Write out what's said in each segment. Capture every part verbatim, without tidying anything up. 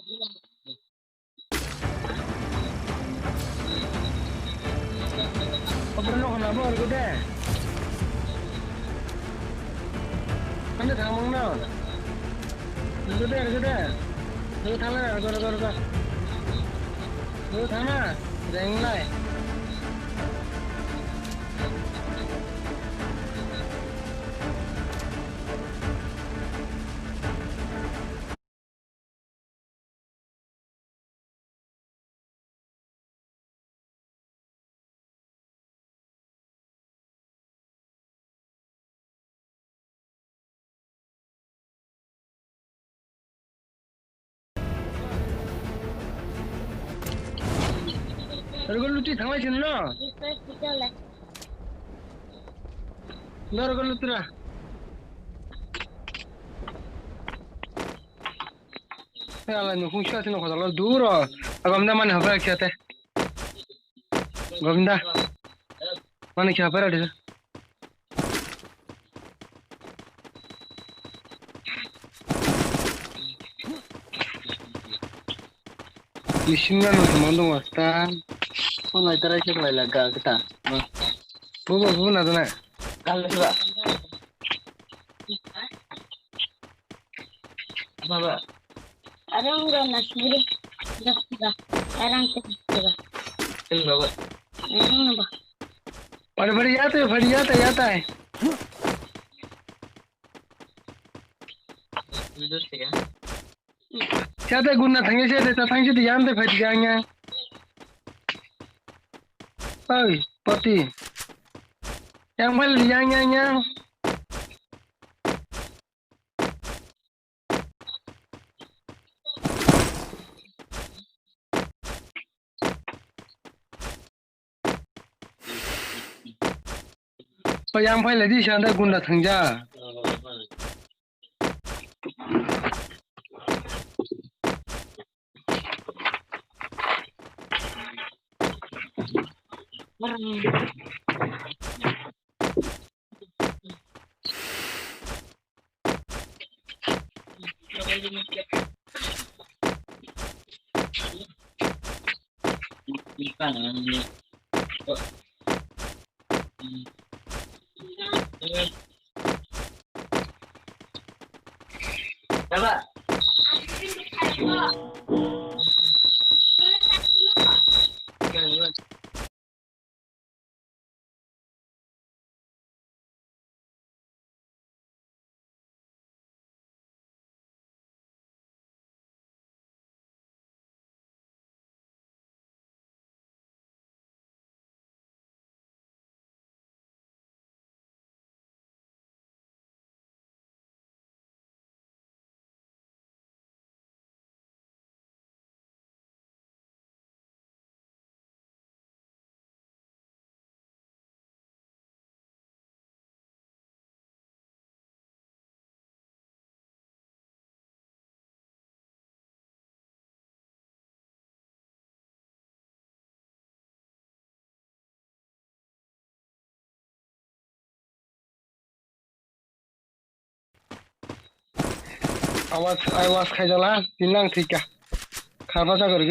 Oborok no hwnna bo orgo de. Ani thangmung no. Orgo de, orgo de. Orgo thangla, orgo, orgo, orgo. Orgo thangna. Renglai. Rwgwlwtwi thanglai sini no. No, rwgwlwtwra. Hey, ala nukhung sua sini khojaklo duro. Agam da mani hapai kya te. Govinda. Mani kya hapai rade. Machine gun no thumang dong asta. Phone lai tarai khe lai la ga kita. Bo bo bo na dona. Kal ba. Baba. Arang ga na sibri. Ga ga. Arang te ga. Tin baba. Hmm ba. Bari bari yaat hai, bari yaat hai, yaat hai. Video se ya. Siya de guna thangya siya de ta thangsi de yan de phai de yang yang. Oi, poti. Yang phai yang yang yang. Yang phai lai di siya de guna thangya. Awas, awas khaijala, tinang thika. Kharba jagor.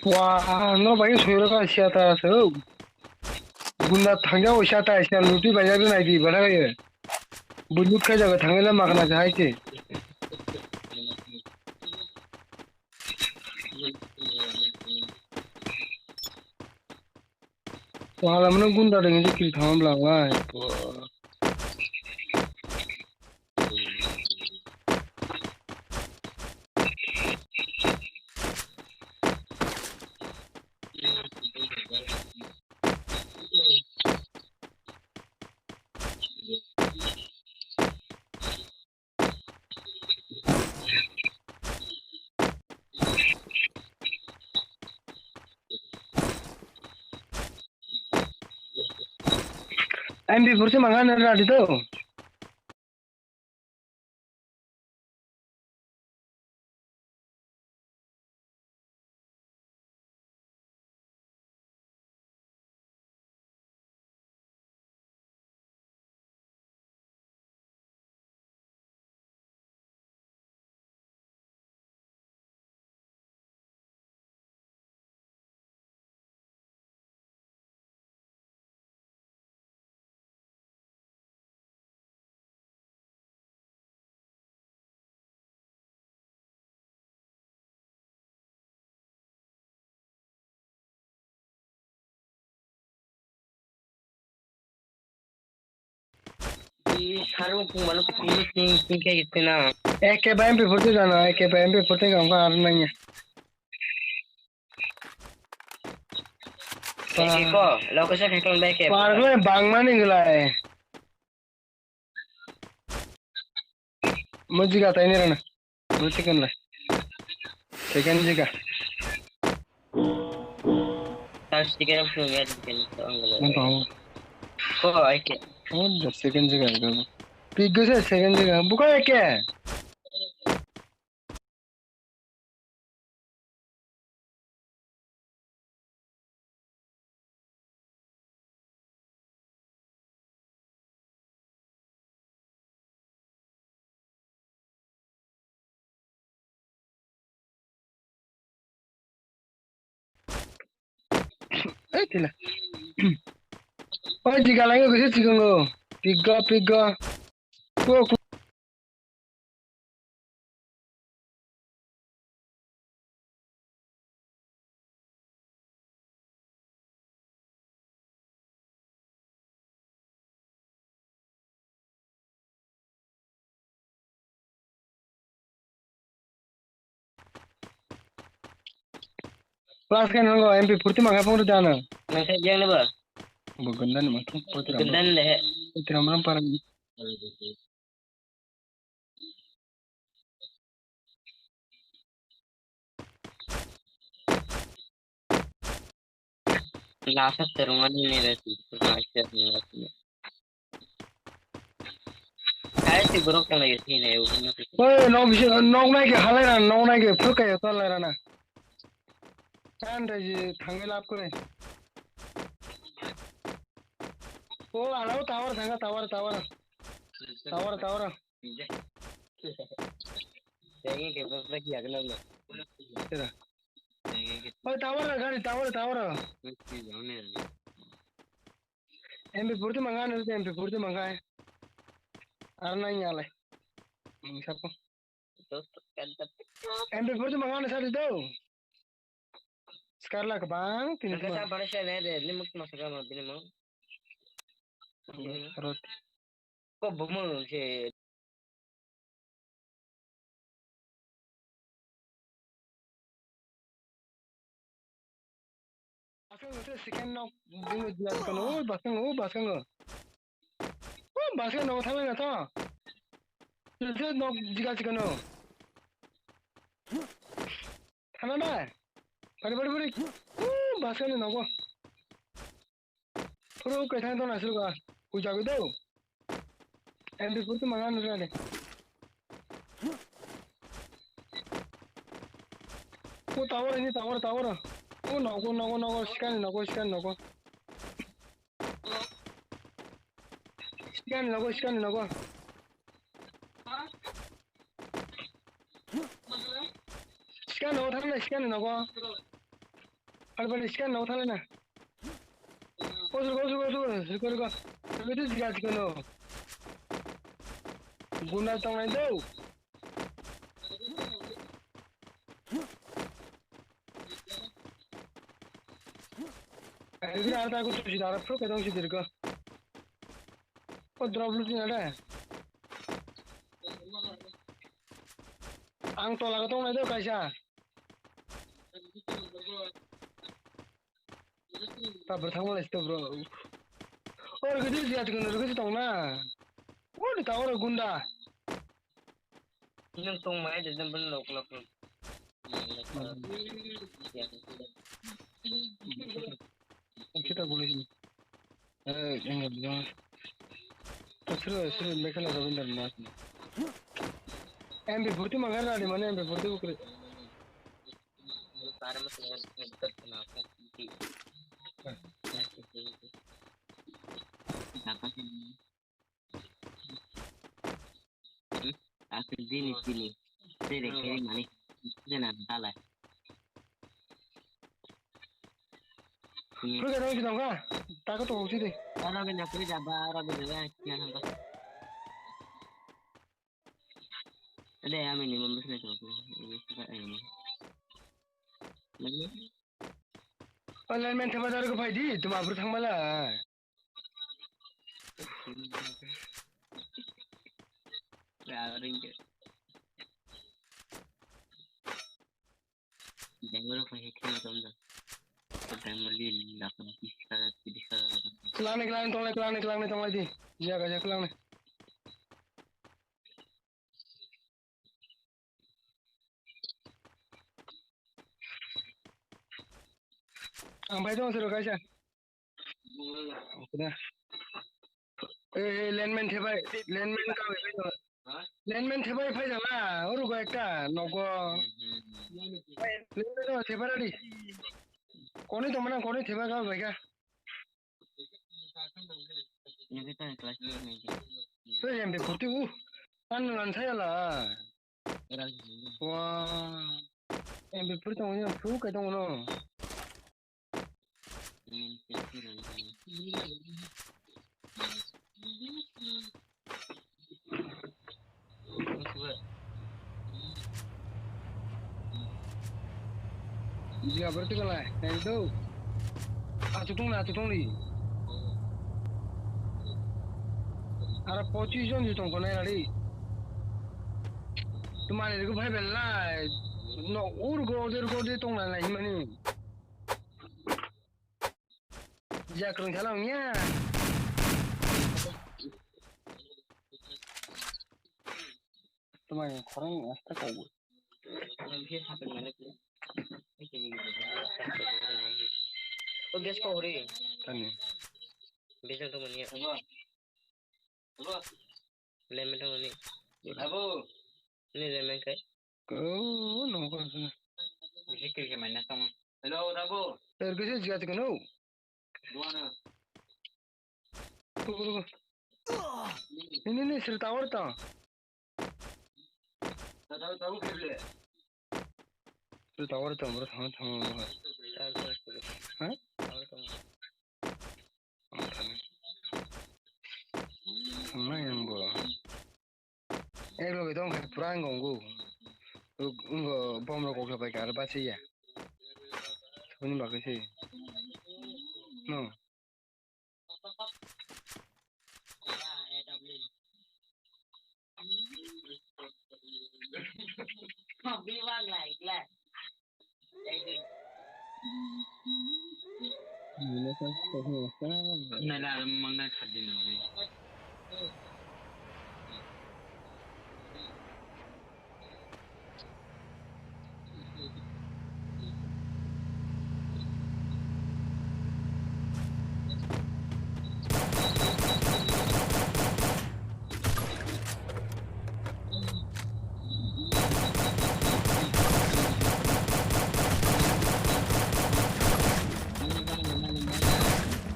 Wah, no bai soi rok siya ta se. Gunda thangya o siya ta siya luti bai ya nai di bana ye. Bunut khai jaga thangya la magna jahai ke. Wahala mano gunda de ngi kill thangma bwla wai. M P forty mangan radi to. Sarung pung mano pung pung pung khe gitna. Eke ba M P forty jana, eke ba M P forty gam ka ar nanya. Eke ko, location hai kong ba eke. Par ko bangmani gulai. Mo jiga tai ni rana. Mo second lai. Second jiga. Third second of second to ang galo. Mo to. Ko ai ke. Mo the second jiga ko. Piggo se second jiga. Buka ke. Eh, tila. Oh, jiga lagi bisa jiga ngo. Piggo, piggo. Ko, ko. Class kan hango M P forty mangkha phone rwdi ano. Nangkhe yang ni ba? Bo gwnda ni mangkha. Gwnda ni le. Poitram ram parang. Lasa terungani nere tu. Kai si borok tang lagi sini ya, ugun na tu. Oi, nok bisi, nok nai ke halai rana, nok nai ke phur kai to lai rana. Chan dai ji thangwi lab kore. O, ala o tower thanga, tower, tower. Tower, tower. Tengin ke bos lagi ya kenal na. Tera. Oi, tower, gari, tower, tower. M P forty mangkha, M P forty mangkha. Ar nai nyale. Mangsa ko. M P forty mangkha sadi do. Scar la kwbang tini. Nangkhe sa bana se ne de, limuk masa kama bini mo. Rot. Ko bumu se. Aswk aswk second nok bini jila kwno, o baskango, o baskango. O baskango thangwi na tho. Sese nok jiga jiga no. Thana na. Bari bari bari. O baskango nogo. Puro kaithang tong aswk a. Ujagwi do. M P forty mangkha nukha de. O tower ni tower tower. O nogo nogo nogo sikani nogo sikani nogo. Sikani nogo sikani nogo. Sikani nogo thangna sikani nogo. Albani sikani nogo thangna. Ojo, ojo, ojo, ojo, ojo, ojo. Ojo, ojo, ojo. Guna tongnai do. Ojo, ojo, ojo, ojo. O drop looting ada. Ang tola ko tongnai do kaisa. Tabra thangma lai sto bro. Or gidi dia tikun gidi tongna. Or ta or gunda. Nang tong mai de jam ban lok lok. Kita boleh ni. Eh, yang lebih. Suru, suru, lekha la Rabindranath. M P forty mangkha rani mane M P forty bukre. Aku dini sini. Sere kiri mani. Sena dala. Kru ka dai kitang ka. Taka to hoksi de. Ora benda kuri jaba, ora benda ya, ya hamba. Ada ya minimum bisna to. Ini suka ini. Mani. Online man thema dar ko phai di, tuma abru thang mala. Ya, ring ke. Bangalore ko he khela tom da. Bangalore li la ko bisa, bisa. Klang ni, klang ni, tong lai, klang ni, klang ni, tong lai di. Ya, ga, ya, klang ni. Ang bai tong sero kaisa. Oke na. Eh, eh, landman thebai, landman ka bai tong. Landman thebai phai jala, orugo ekta nogo. Landman no thebai radi. Koni to mana koni thebai ka bai ka. Ini kita kelas dua nih. Tuh yang beku tuh. Kan lan saya lah. Wah. Yang beku tuh yang beku kayak tuh no. Iya berarti kalau itu. Ah, tutung lah, tutung li. Ada pochi jon di tongko nai radi. Tumani itu bhai belai. No, ur go, der go, de tong lai lai mani. Jakrung thala wngya. Tumani khorang asta kau. O gas kau ri. Tani. Bisa tu mania. Lemon tong ni. Abo. Ni lemon kai. Oh, no, ko. Bisi kiri ke mana tong. Hello, Rabo. Er kese jiga tikano. Duana. Ko, ko, ko. Ni, ni, ni, sir tower ta. Ta, ta, ta, ko kable. Sir tower ta, bro, thang, thang, bro. Ha? Thangna yang bo. Ek loge tong khe pura wngkha wngkha. Wngkha bomrok kokla bai khe aro bachaya. Saboni bagwi se. No. Nai la, ang mangna kha di nai.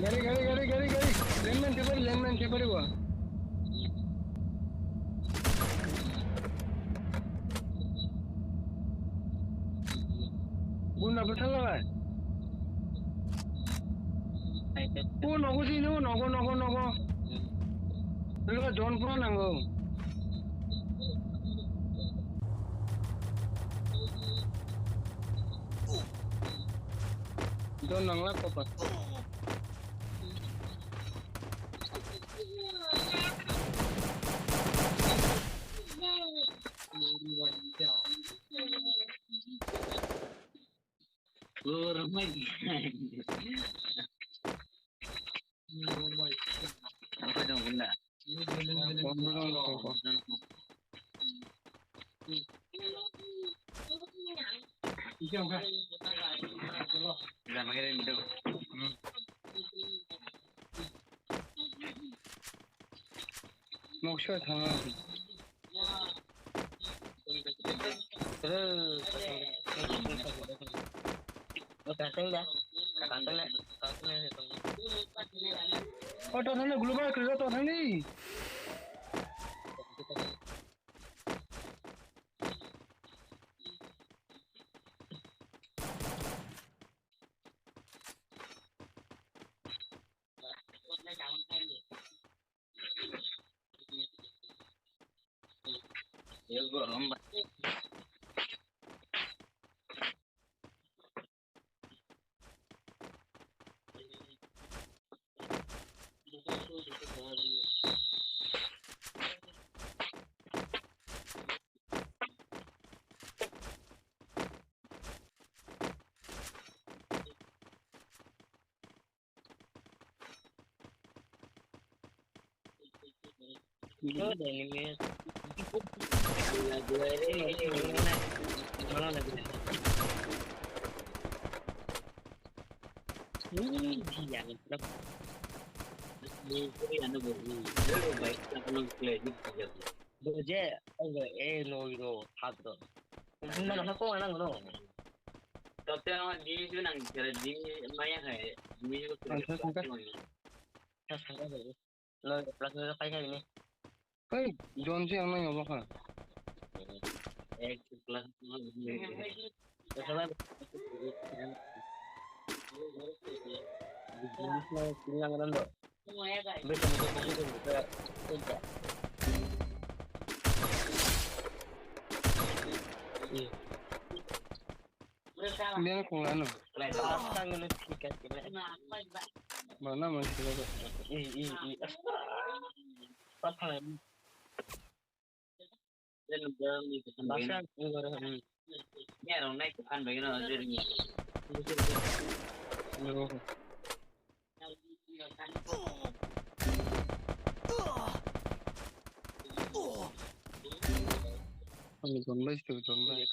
Gari, gari, gari, gari, gari. Landmine khe pari, landmine khe pari bo. Gunda bwthar lagai. O nogo sini, o nogo, nogo, nogo. Nokha zone pura nango. Zone nangla kopa. Apa dong, bunda? Jangan kira itu. Hmm. Noksa thang. O to thangni, global kwrwngsa to thangni. Bo je, ogo, e, no, no, hadro. Mana mana ko anang no. Topte no, dimi su nang kere, dimi maya hai, dimi su kere. Sangka, sangka. Sangka, sangka. Lo, plus lo, kai, kai, ni. Kai, John si ang nang yobo kha. Ek plus. Liang khong lano. Mana masih lagi. Ani tonglai sito tonglai.